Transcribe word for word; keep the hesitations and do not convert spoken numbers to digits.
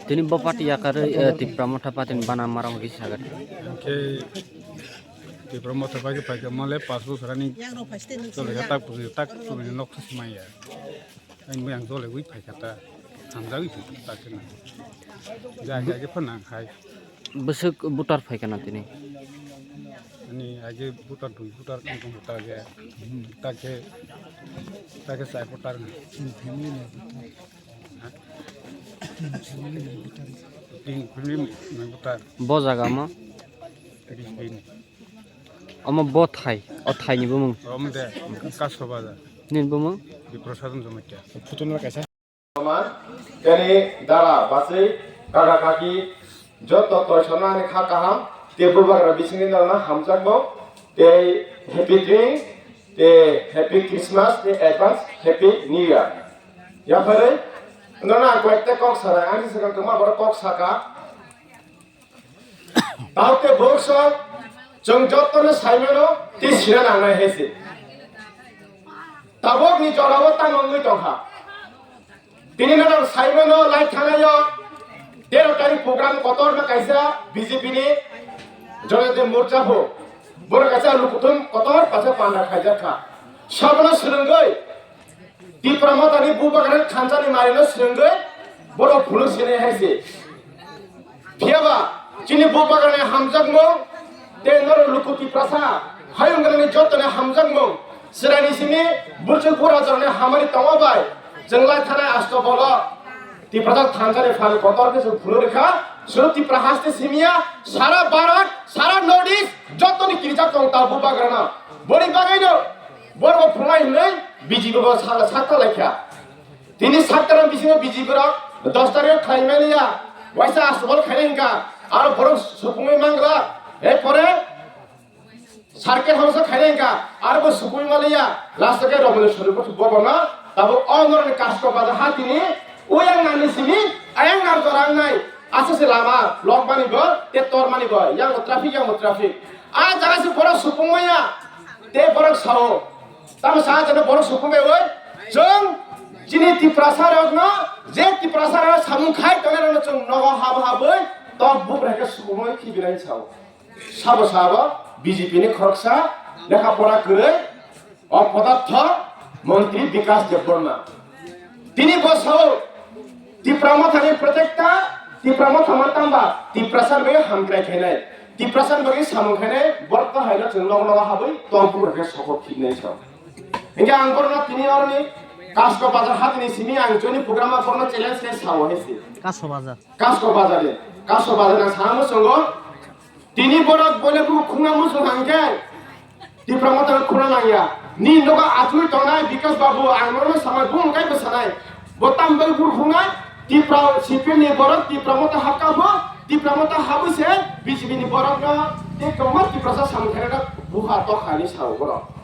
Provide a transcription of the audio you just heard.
Tini bo party yakarwi, eh, Tipra Motha party ni bana marong risa gari. Hingke Tipra Motha party paikha mole pas bosor ani chole kha tak pusi tak pusi nok sumaya. Ang yang chole wi paikha ta hamjagwi paikha ta kena. Jai jai khe phana khai. Bwswk voter phaikha na tini? Ani age voter dui voter kong kong ta ge. Ta khe ta khe sai voter. Tin film nang buta. Bo jaga mo? Tin film. Omo bo thai, o thai ni bumung. Om de, Kaso Bazar. Nin bumung? Di Prasadon Jamatia. Photo na kaisa. Teni dara basui kaka kaki joto toisonani kha kaham te bubagra bisingni dalna hamjakmo tei happy drink tei happy Christmas tei advance happy new year. Yapharwi nono ang koi ekta kok sanai, ang se swkang kwma borok kok saka. Tao khe borok sok chwng jotono saimano tei sina nangnai hai se. Tabukni jorao tamo wngwi tongkha. Tini nono saimano lai thanaio tero tarik program kotorma kaisa B J P ni Joyodip Morcha pho. Borok kaisa lukuthum kotor kaisa panda khaijakha. Sabono swrwngwi Tipra Mothani bubagrani thansa ni mari no swrwngwi borok phunuk sinai hai se. Phiyaba chini bubagrani hamjakmung tei norok luku Tiprasa hayung gwnangni jotoni hamjakmung chwraini simi burchuk burajorni hamari tongma bai chwng lai thanai asto bolo Tiprasa thansa ni phan kotor khe chwng phunuk rikha. Suru Tipra haste simiya sara Bharat sara North East jotoni kirijak tong ta bubagrano boni bagwino. Borok phunai hinwi B J P bo sala sakta laikha. Tini sakta rok bisingo B J P rok dos tarikh khlai mani ya. Waisa aswbal khaina hinka. Aro borok supungwi mangra. E pore sarke hausa khaina hinka. Aro bo supungwi mani ya. Last ke romani sori bo bobo na. Tabo o norni kasko baja ha tini. Uyang nani simi ayang nar jorang nai. Asa se lama lok mani bo te tor mani bo. Yang traffic yang traffic. A jaga se borok supungmaya. Te borok sao. Tamo sa jana borok supung bai oi. Chwng chini Tiprasa rokno je Tiprasa rok samung khai tongna rokno chwng nogo habo haboi tok bubra ke supung khibilai sao. Sabo sabo B J P ni khoroksa lekha pora kwrwi o podartho montri Bikas Debbarma. Tini bo sao Tipra Mothani protector, Tipra Motha mantamba Tiprasa bai hamkrai khainai. Tiprasa bai samung khainai borok to haino chwng nogo nogo habwi tok bubra ke sokok khibinai sao. Hingke ang borno tini oroni Kasko Bazar hatini simi ang joini program borno challenge khe sao hai se. Kasko Bazar. Kasko Bazar ni, Kasko Bazar na sana musungo. Tini borok bole bu khungna musung hangke. Tipra Motha khuna nangya. Ni nogo atwi tongnai Bikas Babu ang nono samai bung kai bwsanai. Bo tam bai bur khungnai. Tipra C P M ni borok Tipra Motha hapka bo. Tipra Motha habu se B J P ni borok no. Te kongma Tiprasa samung khaina buha tok hani sao borok.